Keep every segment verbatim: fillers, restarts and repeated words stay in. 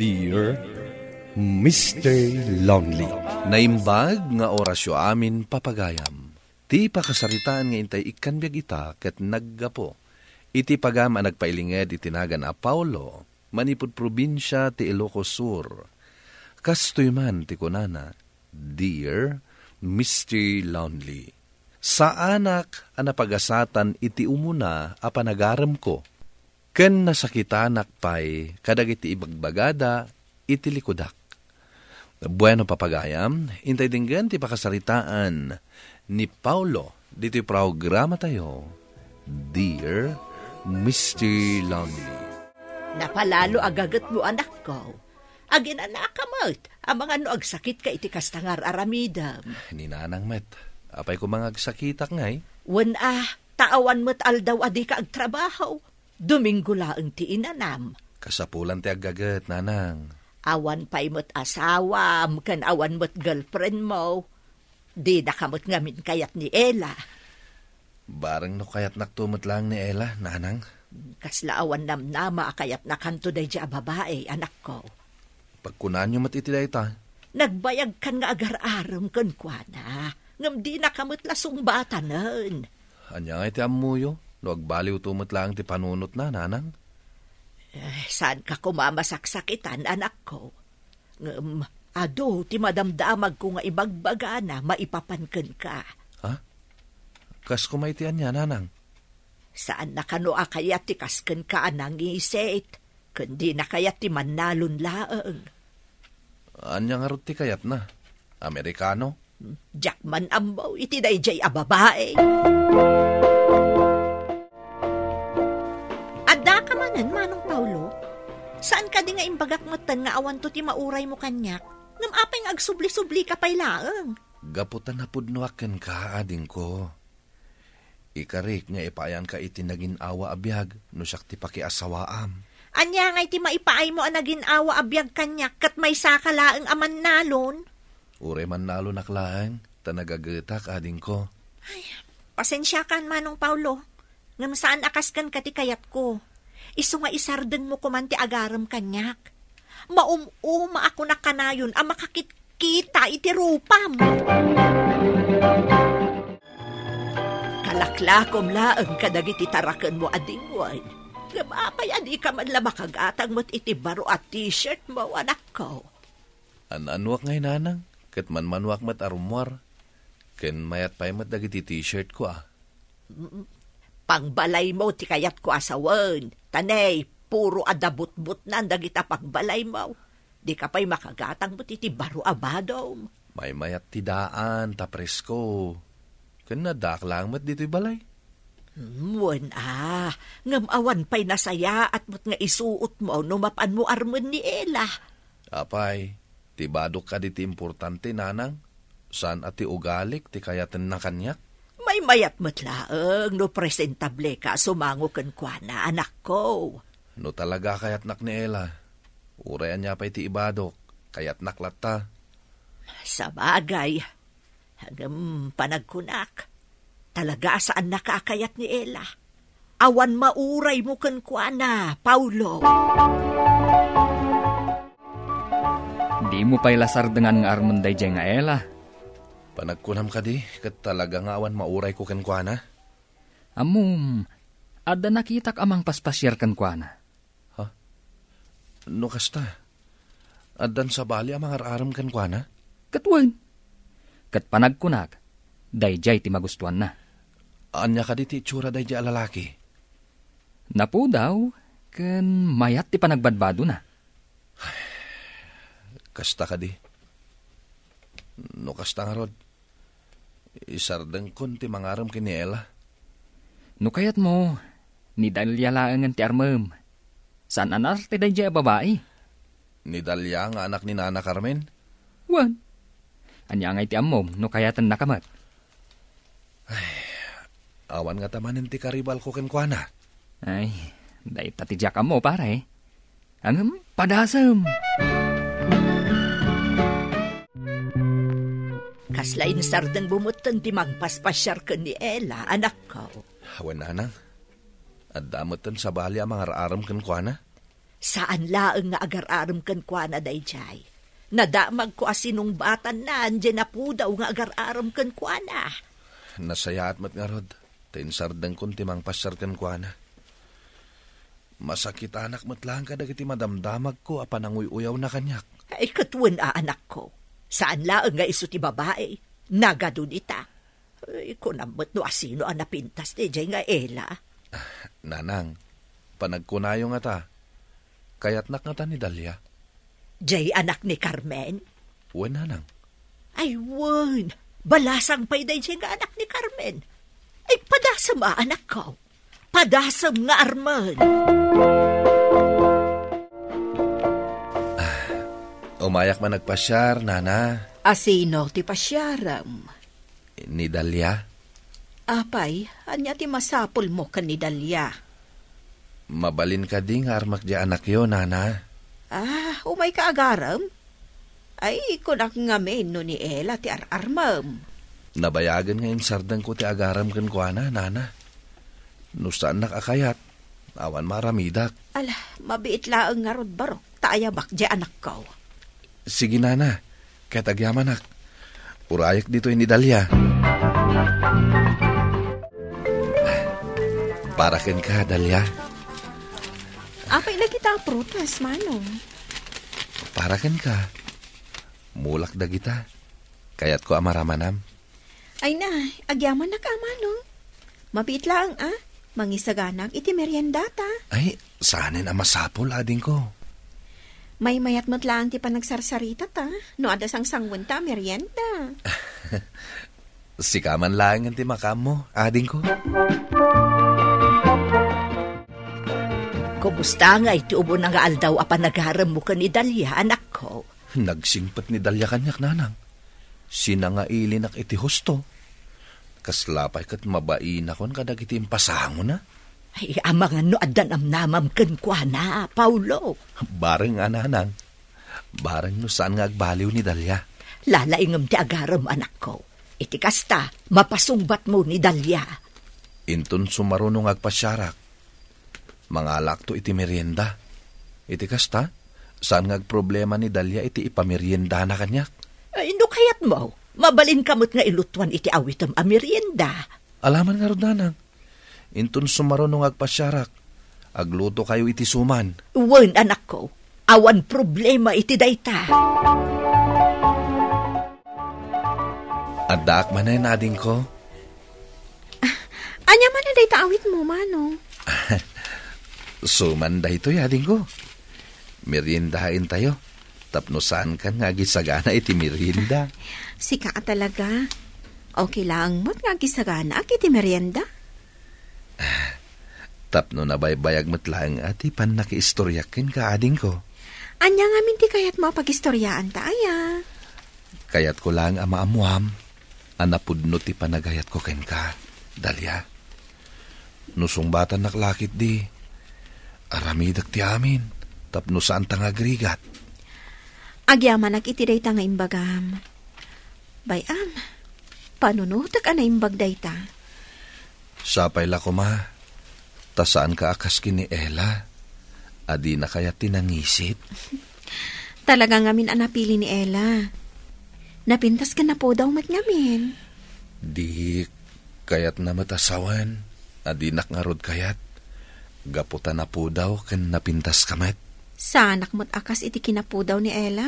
Dear Mister Lonely. Naimbag nga orasyo amin, papagayam. Ti pakasaritaan nga intay ikkan biag ita ket naggapu iti pagam a nagpailinged iti nagan a Paulo manipud probinsia ti Ilocos Sur. Kastoy man ti kunana, "Dear Mister Lonely, saanak a napagasatan iti umuna a panagaremko, ken nasakitanak pay kadagiti ibagbagada iti likudak." Bueno, papagayam, intay denggen ti pakasaritaan ni Paulo ditoy programatayo, Dear Mister Lonely. Napalalo a gagetmo, anakko. Aginanaka met, amangan no agsakitka iti kasta nga ar-aramidem. Ni Nanang met, apay koma nga agsakitak ngay? Wen a, ta awan met aldaw a dika agtrabaho. Domingo laeng ti inanam. Kasapulan ti aggaget, Nanang. Awan pay met asawam, ken awan met girlfriend mo. Dinaka met ngamin kayat ni Ella. Bareng no kayatnakto met laeng ni Ella, Nanang. Kasla awan namnama a kayatnakanto daydiay a babai, anakko. Pagkunanyo met iti dayta. Nagbayagkan nga agar-arem kenkuana, ngem dinaka met la sungbatanen. Ania ngay ti ammoyo no agbaliwto met laeng ti panunotna, Nanang? Eh, saanka koma masaksakitan, anakko. Ngem adu ti madamdamagko nga ibagbagana maipapan kenka. Ha? Kas koma iti ania, Nanang? Saanna kano a kayat ti kas kenka a nangisit, ken dina kayat ti mannalon laeng. Ania ngarud ti kayatna? Amerikano? Diak man ammo iti daydiay a babai. Addaka manen, Manong Paulo? Saan kadi nga imbagak metten nga awanto ti mauraymo kaniak? Ngem apay nga agsubli-sublika pay laeng? Gapu ta napudnoak kenka, adingko. Ikarik nga ipaayanka iti nagin-awa a biag no siak ti pakiasawaam. Ania ngay ti maipaaymo a nagin-awa a biag kaniak ket maysaka laeng a mannalon? Uray mannalonak laeng, ta nagagetak, adingko. Ay, pasensiakan, Manong Paulo. Ngem saan a kas kenka ti kayatko. Isu nga isardengmo koman ti agarem kaniak. Maum-uma a kunak kanayon a makakitkita iti rupam. Kalaklakom laeng kadagiti tarakenmo a dingwen. Ngem apay a dika man la makagatang met iti baro a t-shirt mo, anakko? An-anuak ngay, Nanang, ket manmanuak met a rummuar. Ken mayat pay met dagiti t-shirt ko, a. Mm, pangbalaymo ti kayatko a sawen. Ta ne, puro adda butbutnan dagita pangbalaymo. Dika pay makagatang met iti baro a badom. Maymayat ti daan, ta presko. Ken addaak laeng met ditoy balay. Hmm, wen a, ngem awan pay nasayaat met nga isuotmo no mapanmo armen ni Ella. Apay, ti badok kadi ti importante, Nanang? Saan a ti ugalik ti kayatenna kaniak? Maymayat met laeng no presentable ka a sumango kenkuana, anakko. No talaga a kayatnak ni Ella, uray ania pay ti ibadok, kayatnak latta. Sabagay, ngem panagkunak, talaga a saannaka a kayat ni Ella. Awan mauraymo kenkuana, Paulo. Dimo pay la sardengan nga armen daydiay nga Ella. Panagkunam kadi, ket talaga nga awan maurayko kenkuana? Ammom, adda nakitak a mangpaspasiar kenkuana. Ha? No kasta, addan sabali a mangar-arem kenkuana? Ket wen. Ket panagkunak, daydiay ti magustuanna. Ania kadi ti itsura daydiay a lalaki? Napudaw ken mayat ti panagbadbadona. Kasta kadi. No kasta ngarud, isardengkon ti mangarem ken ni Ella. No kayatmo, ni Dalia laengen ti armem. Saan a naarte daydiay a babai. Ni Dalia nga anak ni Nana Carmen? Wen. Ania ngay ti ammom no kayatennaka met? Ay, awan ngata manen ti karibalko kenkuana. Ay, dayta ti diak ammo, pare. Ngem padasem. Kasla insardengmo metten ti mangpaspasiar ken ni Ella, anakko. Wen, nanang. Adda metten sabali a mangar-arem kenkuana. Saan laeng nga agar-arem kenkuana daydiay. Nadamagko a sinungbatanna diay napudaw nga agar-arem kenkuana. Nasayaat met ngarud ta insardengkon ti mangpasiar kenkuana. Masakitanak met laeng kadagiti madamdamagko a pananguy-uyawna kaniak. Ay, ket wen a, anakko. Saan laeng nga isu ti babai. Nagadu dita. Ay, kunam met no asino a napintas daydiay nga Ela. Nanang, panagkunayo ngata, kayatnak ngata ni Dalia? Diay anak ni Carmen? Wen, nanang. Ay, wen. Balasang pay daydiay nga anak ni Carmen. Ay, padasem a, anakko. Padasem nga Arman. Ah, umayak man agpasiar, nana. Asino ti pasiarem? Ni Dalia. Apay, ania ti masapulmo ken ni Dalia? Mabalin kadi nga armak diay anakyo, nana? Ah, umayka agarem? Ay, kunak ngamin no ni Ela ti ar-armem. Nabayagen nga insardengko ti agarem kenkuana, nana. No saannak a kayat, awan maaramidak. Ala, mabiit laeng ngarud, barok, ta ayabak diay anakko. Sige, nana, ket agyamanak. Urayek ditoy ni Dalia. Para kenka, Dalia. Apay dagita a prutas, Manong? Para kenka. Mulak dagita. Kayatko a maramanam. Ay na, agyamanak a, Manong. Mabiit laeng a, mangisaganak iti meriendata. Ay, saanen a masapul, adingko. Maymayat met laeng ti panagsarsaritata, no adda sangsanguenta a merienda. Sika man laengen ti makaammo, adingko. Kumusta ngay ti umuna nga aldaw a panagaremmo ken ni Dalia, anakko? Nagsingpet ni Dalia kaniak, nanang. Sinangailinak iti husto. Kasla pay ket mabainakon kadagiti impasangona. Ay, amangan no adda namnamam kenkuana, Paulo. Bareng a, nanang. Bareng no saan nga agbaliw ni Dalia. Lalaingem ti agarem, anakko. Iti kasta, mapasungbatmo ni Dalia. Inton sumaruno nga agpasiarak, mangalakto iti merienda. Iti kasta, saan nga agproblema ni Dalia iti ipameriendana kaniak. Ay, no kayatmo, mabalinka met nga ilutuan iti awitem a merienda. Alaman ngarud, nanang. Inton sumaruno nga agpasiarak, aglutokayo iti suman. Wen, anakko. Awan problema iti dayta. Addaak manen, adingko. Ah, ania man a dayta awitmo, Manong? Suman daytoy, adingko. Meriendaentayo. Tapno saankan nga agisagana iti merienda. Sika a talaga. Okay laeng met nga agisaganaak iti merienda. Tapno nabaybayag met laeng a ti pannakiistoriak kenka, adingko. Ania ngamin ti kayatmo a pagistoriaanta, aya? Kayatko laeng a maammuam a napudno ti panagayatko kenka, Dalia. No sungbatannak la ketdi, aramidek ti amin tapno saanta nga agrigat. Agyamanak iti dayta nga imbagam. Bay-am, panunotek a naimbag dayta. Sapay la koma, ta saanka a kas ken ni Ella, a dina kayat ti nangisit. Talaga ngamin a napili ni Ella. Napintas ken napudaw met ngamin. Di kayatna met a sawen a dinak ngarud kayat, gapu ta napudaw ken napintaska met. Saanak met a kas iti kinapudaw ni Ella?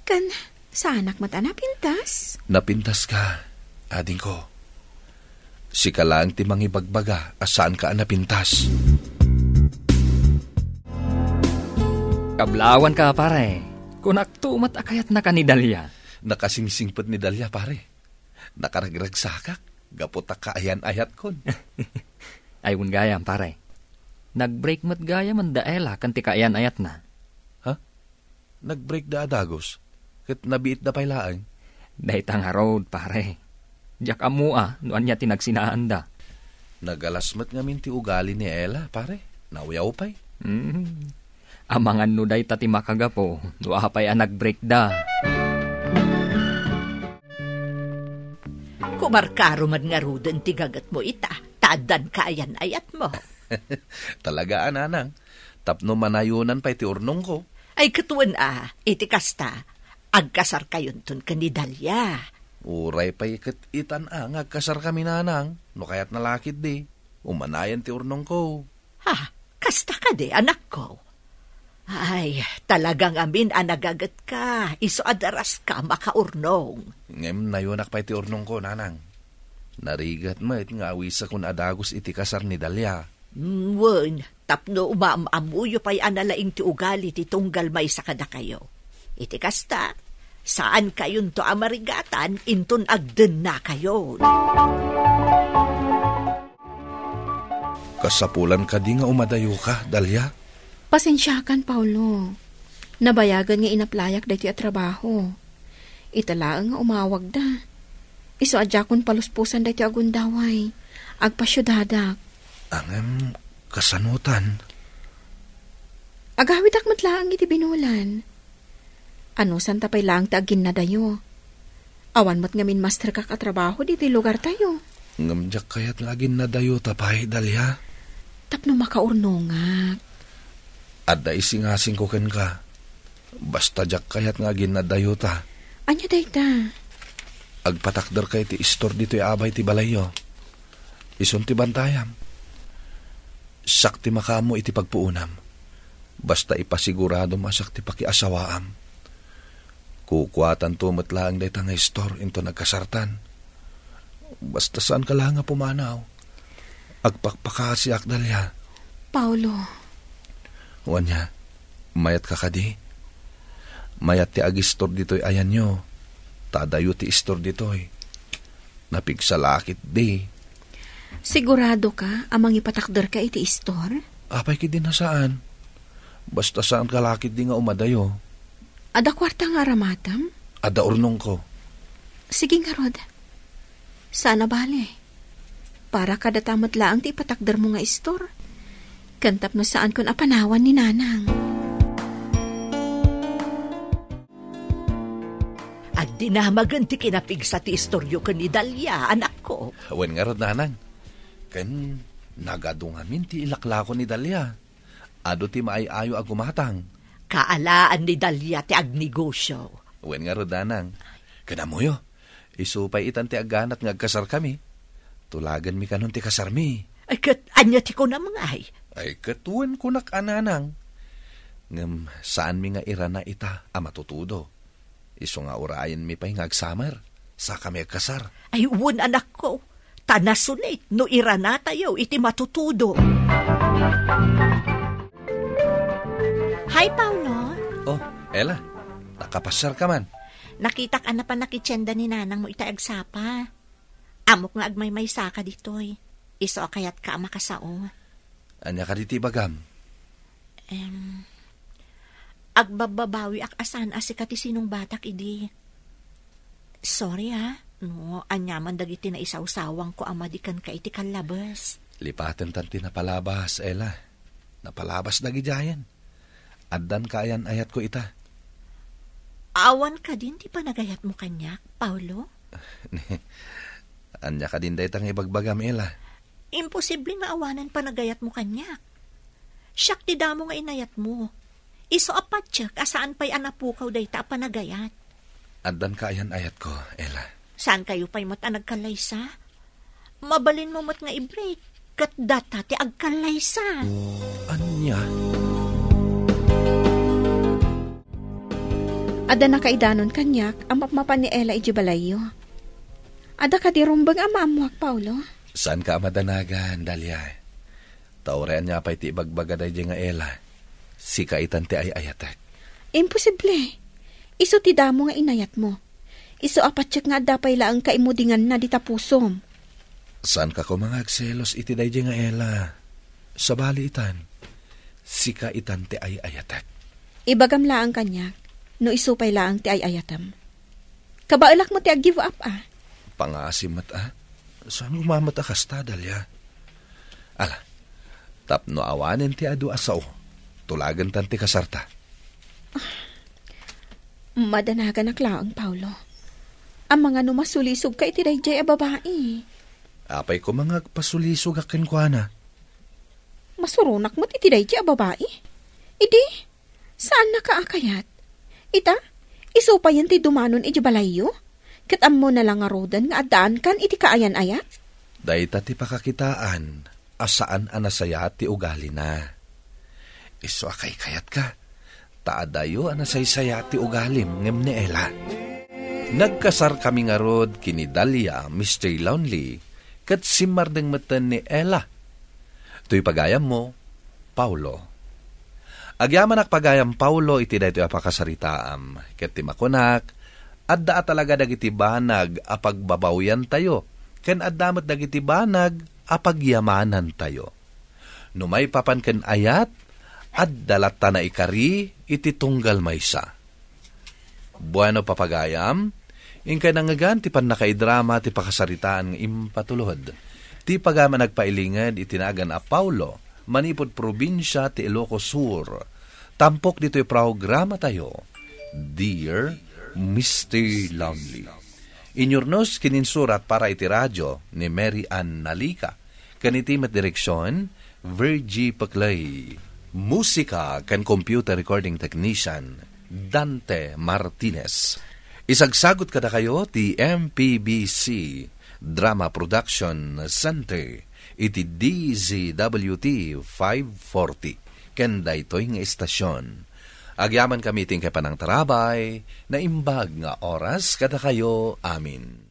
Ken saanak met a napintas? Napintaska, adingko. Sika laeng ti mangibagbaga a saanka a napintas. Kablawanka, pare. Kunakto met a kayatnaka ni Dalia. Nakasingsingpet ni Dalia, pare. Nakaragragsakak gapu ta kaayan-ayatkon. Ay, wen gayam, pare. Nag-break met gayamen da Ella ken ti kaayan-ayatna. Ha? Nag-break da a dagus, ket nabiitda pay laeng? Dayta ngarud, pare. Diak ammo a no ania ti nagsinaanda. Nagalas met ngamin ti ugali ni Ella, pare. Nawyaw pay. Hmm. Amangan no dayta ti makagapu no apay a nag-break da. Kumarkaro man ngaruden ti gagetmo ita, ta addan kaayan-ayatmo. Talaga a, nanang. Tapno manayonan pay ti urnongko. Ay, ket wen a, iti kasta, agkasarkayonton ken ni Dalia. Uray pay ket itan a nga agkasarkami, nanang, no kayatna la ketdi, umanayan ti urnongko. Ha, kasta kadi, anakko? Ay, talaga ngamin a nagagetka, isu a daraska makaurnong. Ngem nayonak pay ti urnongko, nanang. Narigat met nga awisekon a dagus iti kasar ni Dalia. Mm, wen, tapno umaam-ammoyo pay a nalaing ti ugali ti tunggal maysa kadakayo. Iti kasta, saankayonto a marigatan inton agdennakayon. Kasapulan kadi nga umadayoka, Dalia? Pasensiakan, Paulo. Nabayagen nga inaplayak daytoy a trabaho. Ita laeng nga umawagda. Isu a diakon paluspusan daytoy a gundaway. Agpasiudadak. Ngem, kasanotan? Agawidak met laeng iti binulan. Anusanta pay laeng ti aginnadayo? Awan met ngamin masterkak a trabaho ditoy lugartayo. Ngem diak kayat nga aginnadayota pay, Dalia. Tapno makaurnongak. Adda isingasingko kenka. Basta diak kayat nga aginnadayota. Ania dayta? Agpatakderka iti istor ditoy abay ti balayyo. Isun ti bantayam. Siak ti makaammo iti pagpuonam. Basta ipasiguradom a siak ti pakiasawaam. Kukuatanto met laeng dayta nga istor inton agkasartan. Basta saanka la nga pumanaw. Agpakpakasiak, Dalia. Paulo. Wen nia, mayatka kadi? Mayat ti agistor ditoy ayanyo. Ta adayo ti istor ditoy. Napigsa la ketdi. Siguradoka a mangipatakderka iti istor? Apay ketdi a saan? Basta saanka la ketdi nga umadayo. Adda kuarta nga aramatem? Adda urnongko. Sige ngarud. Saan a bale. Para kadata met laeng ti ipatakdermo nga istor. Ken tapno saankon a panawan ni Nanang. Agdinamagen ti kinapigsa ti istoryo ken ni Dalia, anakko. Wen ngarud, Nanang. Ken nagadu ngamin ti ilaklako ni Dalia. Adu ti maay-ayo a gumatang. Kaalaan ni Dalia ti agnegosio. Wen ngarud, Nanang. Ken ammoyo, isu pay itan ti agganat nga agkasarkami. Tulaganmi kanon ti kasarmi. Ay, ket ania ti kunam ngay? Ay, ket wen kunak a, Nanang. Ngem saanmi nga irana ita a matutudo. Isu nga urayenmi pay nga agsamer, sakami agkasar. Ay, wen, anakko, ta nasunit no iranatayo iti matutudo. Hi, Paulo. Oh, Ella, nakapasiarka man. Nakitak a napan nakitienda ni nanangmo ita agsapa. Ammok nga agmaymaysaka ditoy. Isu a kayatka a makasao. Ania kadi ti ibagam? Em, agbabbabawiak a saan a sika ti sinungbatak idi. Sorry, ah, no aniaman dagiti naisawsawangko a madi kenka iti kallabes. Lipatentan ti napalabas, Ella. Napalabas dagidiayen. Addan kaayan-ayatko ita. Awan kadin ti panagayatmo kaniak, Paulo? Ania kadin dayta nga ibagbagam, Ella? Imposible nga awanen panagayatmo kaniak. Siak ti damo nga inayatmo. Isu a patiek a saan pay a napukaw dayta a panagayat. Addan kaayan-ayatko, Ella. Saankayo pay met a nagkallaysa? Mabalinmo met nga i-break, ket data ti agkallaysa. Ania? Adda nakaidanon kaniak a mapmapan ni Ella idiay balayyo. Adda kadi rumbeng a maammoak, Paulo? Saanka a madanagan, Dalia. Ta uray ania pay ti ibagbaga daydiay nga Ella, sika itan ti ay-ayatek. Imposible. Isu ti damo nga inayatmo. Isu a patiek nga adda pay laeng kaimudinganna dita pusom. Saanka koma nga agselos iti daydiay nga Ella. Sabali itan, sika itan ti ay-ayatek. Ibagam laeng kaniak, no isu pay laeng ti ay-ayatem. Kabaelak met ti ag-give up, a. Pangasim met, a. Saan koma met a kasta, Dalia? Ala, tapno awanen ti adu a sao, tulagentan ti kasarta. Madanaganak laeng, Paulo. Amangan no masulisogka iti daydiay a babai. Apay koma nga agpasulisogak kenkuana? Masuronak met iti daydiay a babai. Idi, saannaka a kayat. Ita, isu payen ti dumanon iti balayyo? Ket ammona la ngaruden nga addaankan iti kaayan-ayat? Dayta ti pakakitaan a saan a nasayaat ti ugalina. Isu a kaykayatka, ta adayo a nasaysaya ti ugalim ngem ni Ella. Nagkasarkami ngarud ken ni Dalia, Mister Lonely, ket simmardeng metten ni Ella. Toy pagayammo, Paulo. Agyamanak pagayam Paulo iti daytoy a pakasaritaam, ket ti makunak, adda a talaga dagiti banag a pagbabawiantayo, ken adda met dagiti banag a pagyamanantayo. No maipapan ken ayat, adda latta naikari iti tunggal maysa. Bueno, papagayam, inkay nangngegan ti pannakaidrama ti pakasaritaan nga impatulod. Ti pagayam a nagpailinged iti nagan a Paulo, manipud probinsia ti Ilocos Sur. Tampok ditoy programatayo, Dear Mister Lonely. Inyurnos ken insurat para iti radio ni Mary Ann Nalica. Ken iti met direksion, Virgie Paclay. Musika ken computer recording technician, Dante Martinez. Isagsagut kadakayo ti M P B C Drama Production Center iti D Z W T five forty. Ken daytoy nga istasion, agyamankami iti inkay panangtarabay, naimbag nga oras kadakayo amin.